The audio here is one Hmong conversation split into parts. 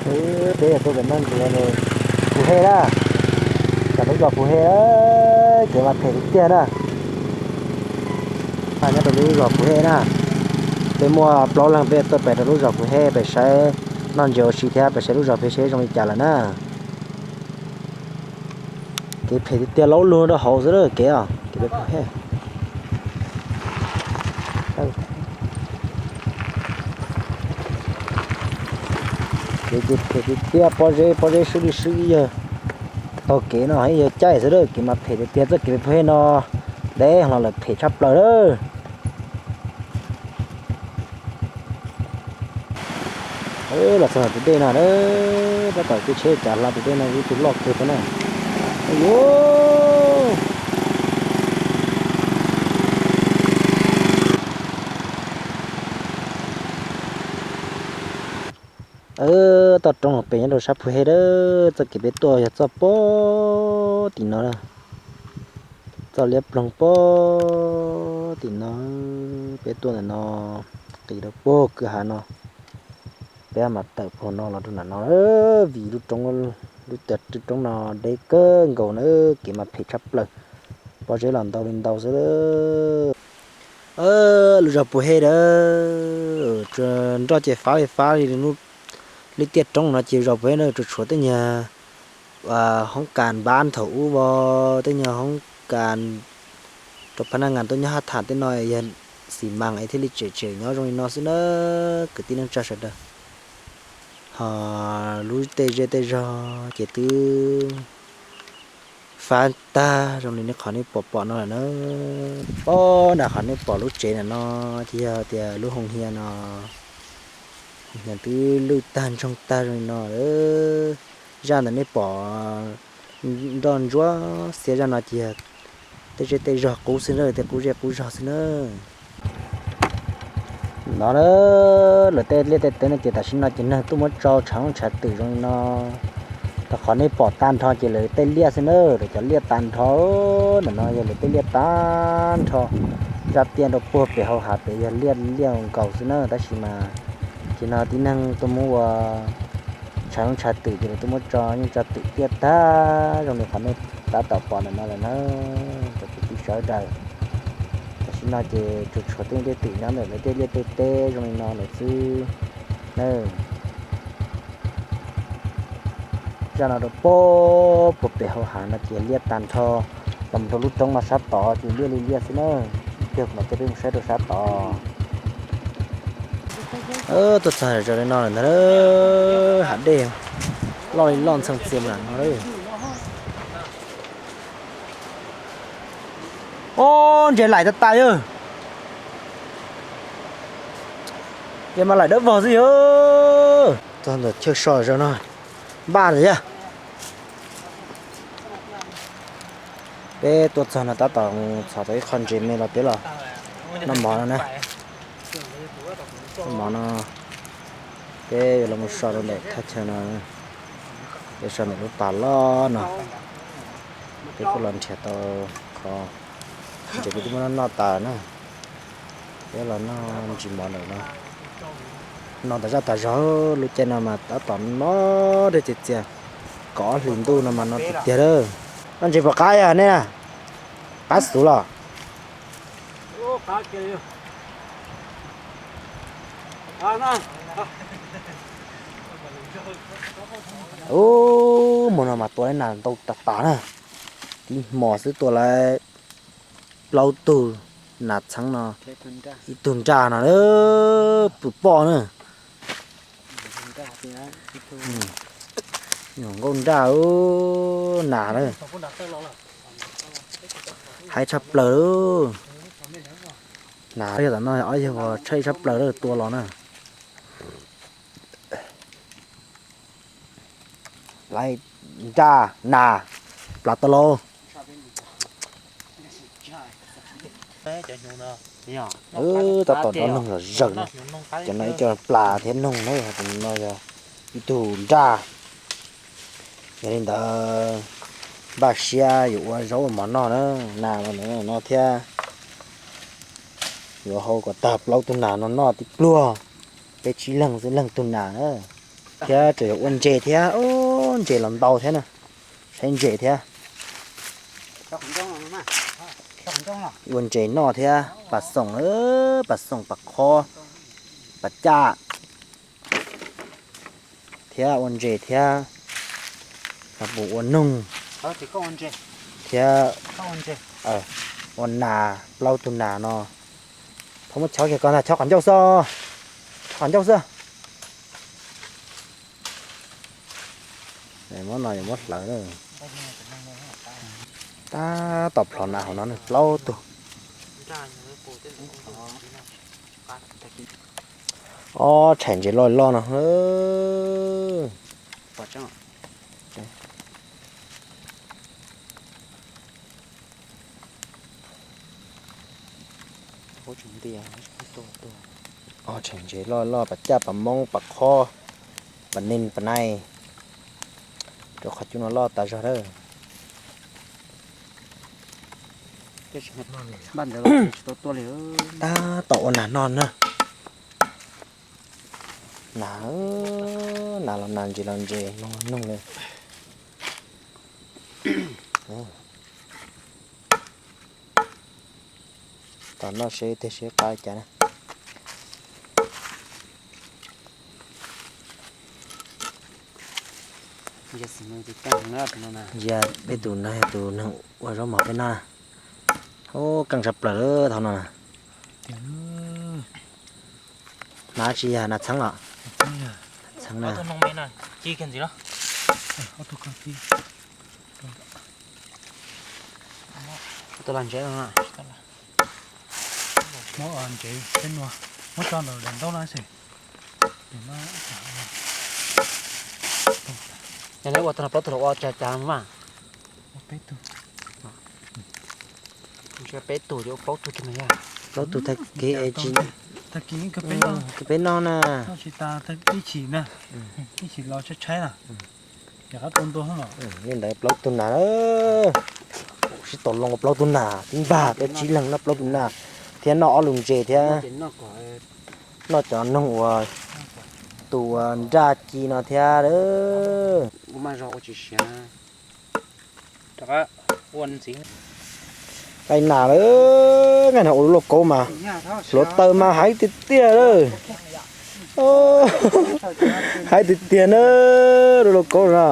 Peb tuaj pem Naj Ntsuav, Phuv He na, pem lub zos Phuv He, kev mas phem tiag tiag na. Nyob rau lub zos Phuv He na, peb muaj plaub leeg peb tuaj pem rau lub zos Phuv He pem saib, noj ntses ua si thiab pem saib lub zos pem seb zoo li cas lawm na. Kev phem tiag tiag, laub lug rau hauv xwb kev os, kev phem. Kev ces phem tiag tiag, pob zeb pob zeb swb li swb, ib yawg taug kev no ib yawg caij xwb a, kev mas phem tiag tiag, txoj kev pem Phuv He no deb los lawm, phem tshaj plaws lawm. Los txog tus dej no, tab tom tsheb cav hla tus dej no, ib tug loj kawg thiab na. Toj roob pem nyob rau sab Phuv He a, txoj kev peb tuaj yog txoj pob tim no, txoj liab ploog pob tim no, peb tuaj ntawm no, qis rau puag kwj ha no, peb mam tawm puag no los rau ntawm no, vim lub roob, lub cov roob no deb kawg nkaus na, kev mas phem tshaj plaws, pob zeb los ntau li ntau xwb. Lub zos Phuv He a, nroj ces fab li fab li, lub tiaj roob no ces zos Phuv He na, tsuas tshuav tej nyuag hoob kas npab thaum ub, tej nyuag hoob kas rau phab naj ngas tuaj nyob hab tham tej no, yog xi mas es thiaj li tseem tseem nyob zoo li no xwb na, kwv tij neej tsa sawv daws. Ho lub tej zej tej zog ces twb fab tag zoo li nej qhov nej pom pom no lawm na. Pob nram qhov nej pom lub tsev ntawm no ces yog tias lub hoo hia no, hoo hia twb lwj tag ntsoog tag zoo li no. Zaj ntawm nej pom nroj ntsuab xiab zaj no ces yog tej zej tej zog qub xwb na, tej qub zej qub zog xwb na. No na, lawv tej liaj tej teb no ces tam sim no ces neeg tuaj muab tso tshav looj tshav twm zoo li no. Tau qhov nej pom tag nrho ces lawv tej liaj xwb na, lawv cov liaj tag nrho. Ntawm no yog lawv tej liaj tag nrho, zaj tiaj rau puag pem hauv hav pem yog liaj liaj nkaus xwb na, tab sis mas ces no tib neeg tuaj muab ua tshav looj tshav twm ces lawv tuaj muab tso yeej tso twm tiaj tag zoo li qhov nej tab tom pom ntawm no lawm na, cov kwv tij sawv daws. Tam sim no ces tsuas tshuav tej liaj twm nyob ntawm lawv tej liaj tej teb zoo li no lawm xwb na. Zaj no rau puag pem hauv hav no ces liaj tag nrho, los mus rau lub roob no sab tod ces liaj li liaj xwb na. Ib pliag kuv mam coj peb mus saib rau sab tod. Tuaj txog zaum no lawm ntag, hav dej loj li loj ntxhee txias nram no. Ob, ntses laim tas tas yog, ces mas laim dawb vog xwb yog. Txog ntawm chaw so zaum no npaj ntawd yog. Peb tuaj txog no tab tom txhom tau ib qho ntses me los peb los noj mov no na. Noj mov no peb yuav los mus so rau ntawm thaj chaw no, peb so ntawm lub pas loj no. Peb kuj los nrhiav tau qhov ntses peb twb muab noj noj tas na. Peb los noj ntsis mov ntawm no. No tas zaj tas zog, lub caij no mas tab tom no dej txias txias, kaum ob hlis ntuj no mas no tiag tiag lawm. Noj ntses puas qab yog nej na? Qab xwb los. Ub, hmo no mas tua lawv nas ntau tas tas na. Tib hmo xwb tua lawv plaub tug nas txheeb no, ib tug nraj no, pw poj na. Nyuam nkauj nraj, nas na. Haib tshaj plaws. Nas yog tam no ob yawg uas tshaib tshaj plaws lawm tua los na. Lawv nraj nas plas tau lauj. Tab tom nrov noog zom zaws na. Cov no ib co plas thiab noog na, no yog ib tug nraj. Yog li ntawd npaj siab yuav ua zaub ua mov noj na, nas los no thiab. Yuav hau kom tag plaub tug nas no noj tib pluag, peb tsib leeg xwb leeg tug nas na. Thiab tseem yuav ua ntses thiab, ntses los ntau thiab na. Saib ntses thiab. Ua ntses noj thiab, pas xoom, pas xoom, pas khob, pas caj. Thiab ua ntses thiab, los pus ua noog thiab ua nas, plaub tug nas no. Thaum muab chob kiag ko ntag, chob qhov ncauj xwb, chob qhov ncauj xwb. Muab no yuav muab hlawv. Tab tom plhov nas hauv no ne, plaub tug. Ob tshais ntses loj loj no. Ob tshais ntses loj loj, pas caj, pas moob, pas khob, pas neeg, pas nai. Rau qhov cub no loj tas zog lawm. Tab tom ua nas noj na. Nas, nas los nas, ntses los ntses, noog los noog li. Tos noj seb tiag seb qab cas na. Ntsia peb tus no yog tus neeg ua zaub mov peb noj. Ub, keej tshaj plaws lawm thaum no na. Hnav tsis yog hnav txheeb los? Txheeb na. Muab ntses peb nua, muab tso ntawm daim ntaub no xwb. Yog lawv ua tau plaub tug los ua cas cas mas? Peb tug, peb tug ces ua plaub tug tsis mas yog. Plaub tug tag kis, tag kis peb noj na. Noj tsis tas ib chim na, ib chim los tshaib tshaib na. Li ntawd plaub tug nas, sib tau loo plaub tug nas, tib npag peb tsib leeg noj plaub tug nas, thiab noj ob lub ntses thiab noj cov noog uas tus uas nraj ci no thiab. Nqaij nas lawm, nqaij nas ua lub lauj kaub mas hluav taws mas hais tiag tiag lawm. Hais tiag tiag na, lub lauj kaub no.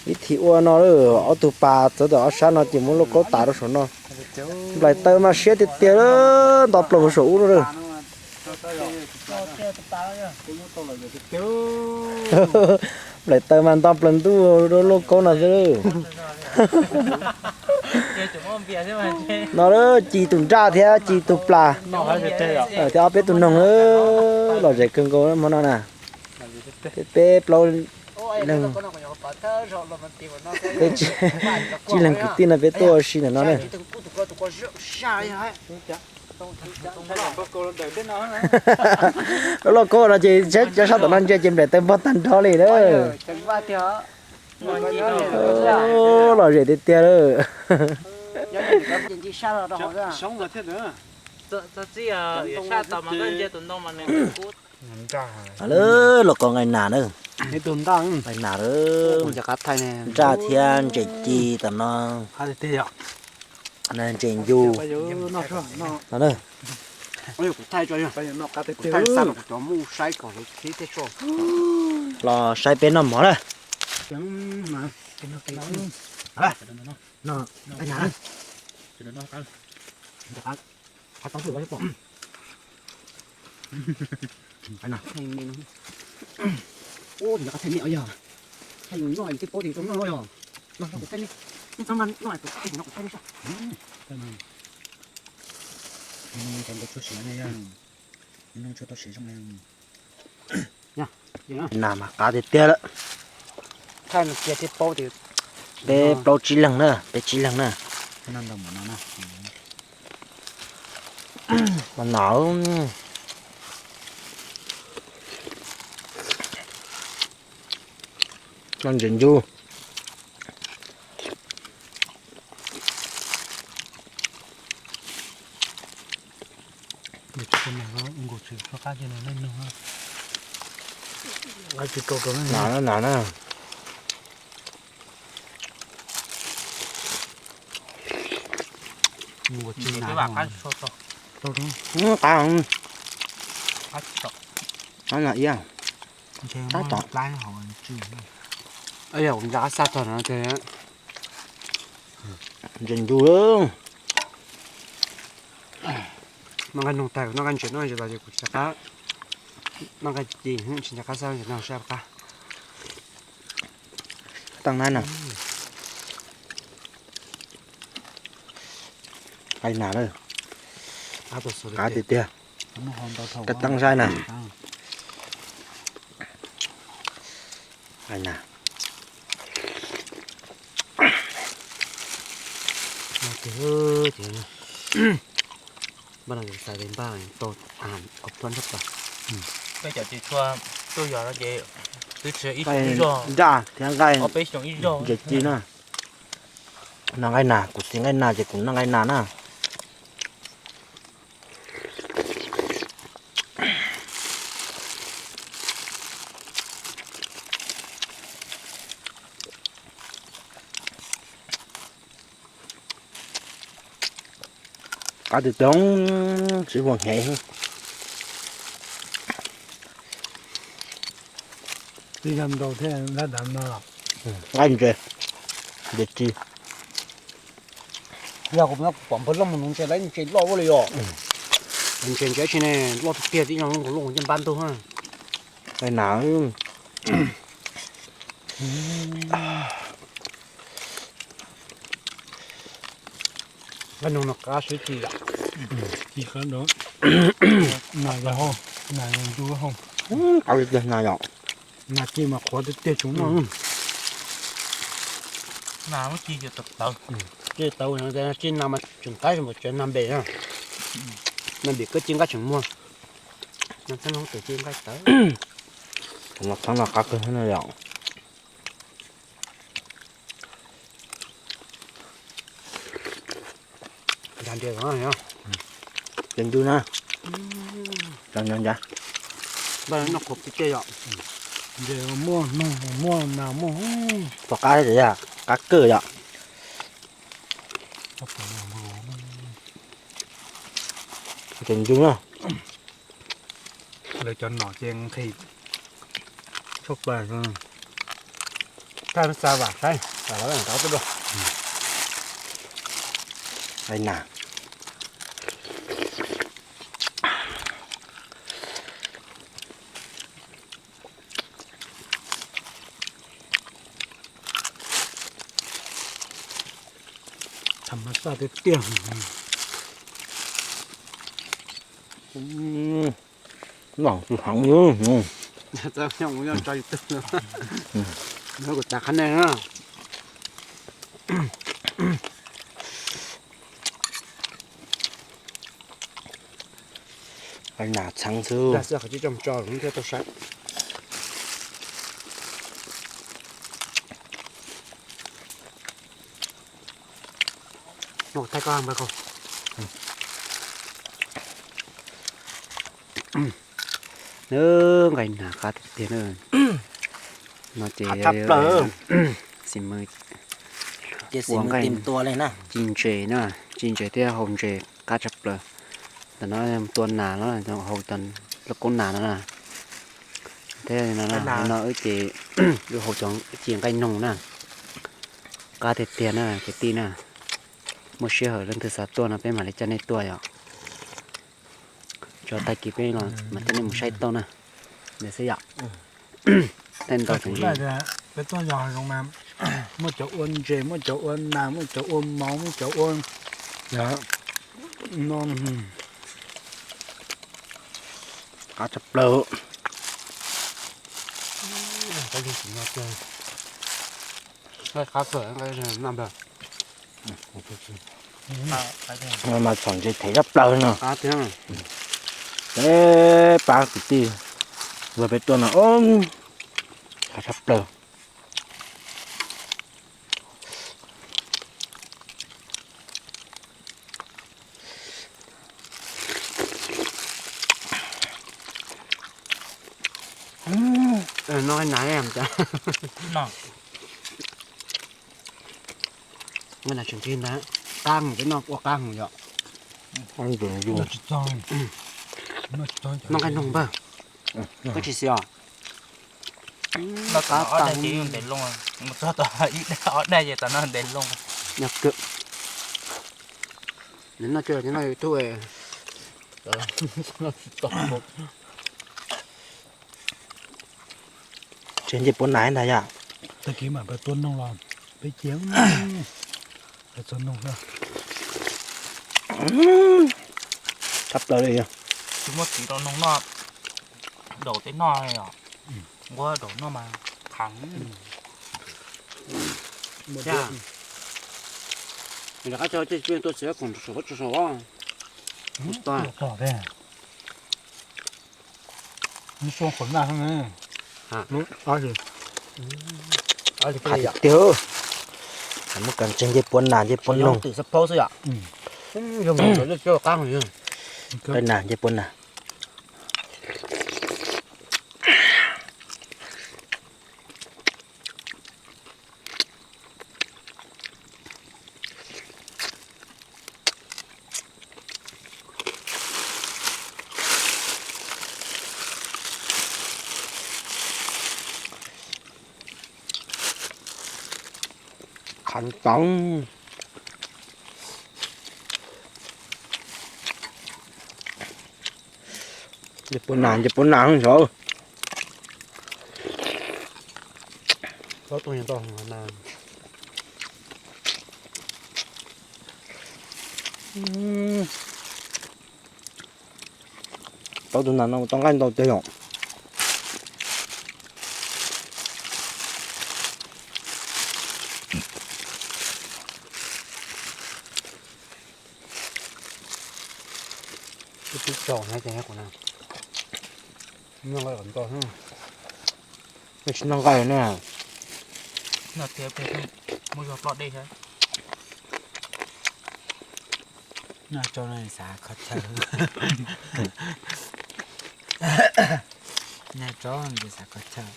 Ib thim ua no, ob tug pas txawv tom ob sab no ces muab lauj kaub tas rau saum no. Nplaim taws mas siab tiag tiag, nto plaws hauv saum ub lawm. Nplaim taws mas nto plaws ntuj rau lauj kaub no xwb. No ci tus nraj thiab ci tus plas thiab ob peb tug noog lom zem kawg nkaus hmo no na. Peb peb plaub leeg, peb tsib leeg kwv tij no peb tuaj ua si ntawm no na. Lub lauj kaub no ces cov sab tom no ntsia ces nplaim taws npog tag nrho li lawm. Lom zem tiag tiag lawm. Lawm, lauj kaub nqaij nas lawm. Nraj thiab ntses ci tom no. Ntses ncus no. Los saib peb noj mov na. Nas mas qab tiag tiag lawm. Peb plaub tsib leeg na, peb tsib leeg na. Mas nas, no ntses ncus. Nas na, nas na. Qab, qab no iab. Tab tom. Ntsia qab xaj tog no, ntses ntug. Noj nqaij noog tag, noj nqaij ntses, noj ntses los ces kuv rov qab noj nqaij ci, tsis nco qab xaj ntses no sab qab. Tag na. Qab nas lawm. Qab tiag tiag. Tag tag zaib na. Qab nas. Npaj no xav tias npaj tau a, ob plab nrab pas. Peb cov tsis tshua tuaj yos no ces twb tsis ib xyoo ib zog, nraj thiab nqaij, ob peb xyoo ib zog ntses ci na. Noj nqaij nas, kuv siv nqaij nas ces kuv noj nqaij nas na. Qab tiag tiag, tsis huam hev. Tib yam ntau thiab nqaij dav no los. Nqaij ntses, ntses ci. Yog kuv pom npawg Looj mus nuv ntses lawm, ntses loj ua luaj li os. Ntses ntses tsis ne, loj tiag tiag, tib zoo loj nkaus lub ncej npab ntug. Nqaij nas. Nqaij noog no qab xwb ci yom. Ci qab, nas yog hau, nas yog ntug hau. Qab tiag tiag nas yom. Nas ci mas qhuav tiag tiag tsoom noj. Nas muab ci ces tawv. Ci tawv, ci nas mas tseem qab, tseem nas npem na. Nas npem koj ci nqaij tseem muag. Nas txheeb no tus ci nqaij tawv. Nas txheeb no qab kawg no yom. Nca ntses os, ces ntws na. Npaj noj qhuav pub tiag yom. Ntses muaj noog muaj nas muaj. Pom qab tiag, qab kawg yom. Ces ntws na. Lawv cov nom ces nqhis tshaj plaws. Thaj xa vam saib, vam los rov tuaj dua. Ai na. Tham mas xaj tiag tiag. Noj tsis heev li. Txawm yog mus yog tso YouTube no, kuv txav qhab neeg na. Nas txheeb xwb. Dag xwb qhov tsis tso mus tso thiaj tau saib. Muaj thaij koj npawg Qaug. Nws nqaij nas qab tiag tiag na. No ces xim mus ua nqaij, ci ntses na, ci ntses thiab hau ntses qab tshaj plaws. Ntawm no tua nas no, hau cov lub koob nas no na. Thiab no, no wb ces wb hau cov ci nqaij noog na. Qab tiag tiag na kwv tij na. Muaj sij hawm leej twg xav tuaj no peb mam li coj nej tuaj yom. Tso tag kis peb los mam coj nej mus saib tau na. Ntawd xwb yom. Tej ntau tseem, peb tuaj yos hav zoov mas muaj cov ua ntses, muaj cov ua nas, muaj cov ua mov, muaj cov ua no. Qab tshaj plaws. Mas txhom ntses thev tshaj plaws no. Peb pab kwv tij, peb tuaj no, qab tshaj plaws. No na, no na tseem ti ntag, qab mus peb noj ua qab mus yom. Noj nqaij noog npawg, koj tsis xis os. Noj qab tag ntev loo, mus txog tom ib daim ob daim ces tom no ntev loo. Noj kawg. Nws noj coj noj ib tug. Tsev ncej puav nas ntag yom. Tag kis mam pab tua noog los peb cia peb txog noog xwb. Tshaj plaws li. Tsis muaj txiv rau noog noj, daus tej noj os. Nquab daus noj mas khav. Rov qab coj tej txiv tua txiv koom saum saum. Tom tom thiab. Nws suab qhov naj xwb ne. Qab tiag tiag. Muab kas tsev ncej puav nas ncej puav noog. Qab nas ncej puav nas. Khav tau. Ncej puav nas ncej puav nas saud. Tau tus nas no tau nqaij ntau tiag yom. Tsis noj nqaij na. Noj tiag peb muaj zog ploj dej thiab. Noj tsau no xav kho chaw. Noj tsau no xav kho chaw.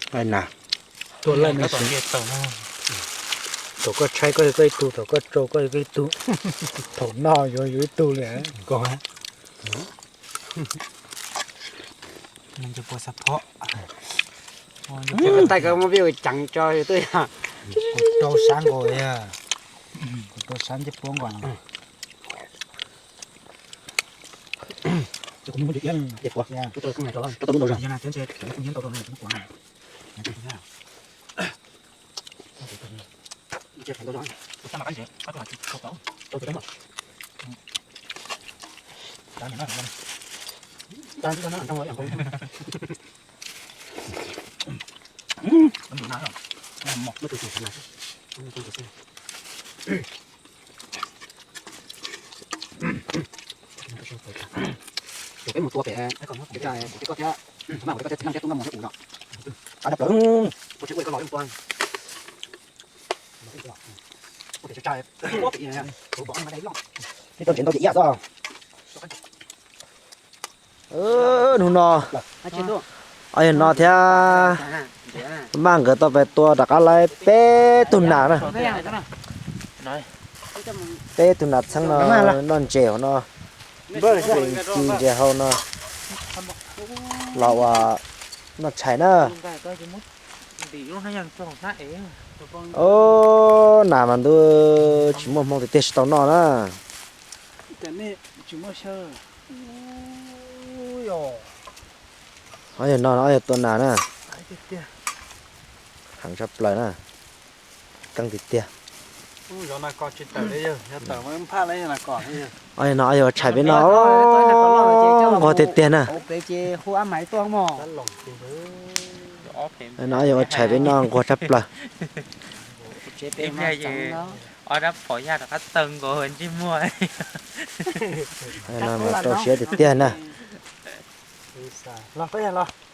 Nqaij na. Tuaj laij me ntsis. Thaum koj tshaib koj yog koj ib tug, thaum koj tsau koj yog koj ib tug. Thaum noj yuav yus ib tug li. Nws nce puav xav phob. Taij koj muab vij ceev tso twb yog. Kuv rau sab nkaus, kuv rau sab ncej puab nkaus. Peb mus tua pem, kuv tib koj thiab, kuv tib koj thiab txiv neej thiab tub nkauj muam thiab kuv no. Qab dab plaws, kuv tsis ua koj los yeej tua. Peb tau tsev ntau ces ib yam xwb. Hnub no, ob yawg no thiab maj nkawd tau pais tua rov qab lawm peb tug nas na. Peb tug nas txheeb no, noj ntses hauv no, ci ntses hau no, los ua noj tshais na. Ob, nas mas ntuj tsis muaj hmoo tiag tiag tsis tau noj na. Ob yawg no, ob yawg tua nas na. Heev tshaj plaws na. Keej tiag tiag. Ob yawg no ob yawg ua tshais peb noj, nquag tiag tiag na. No ob yawg ua tshais peb noj nquag tshaj plaws. No mas rau siab tiag tiag na. Los koj yog los.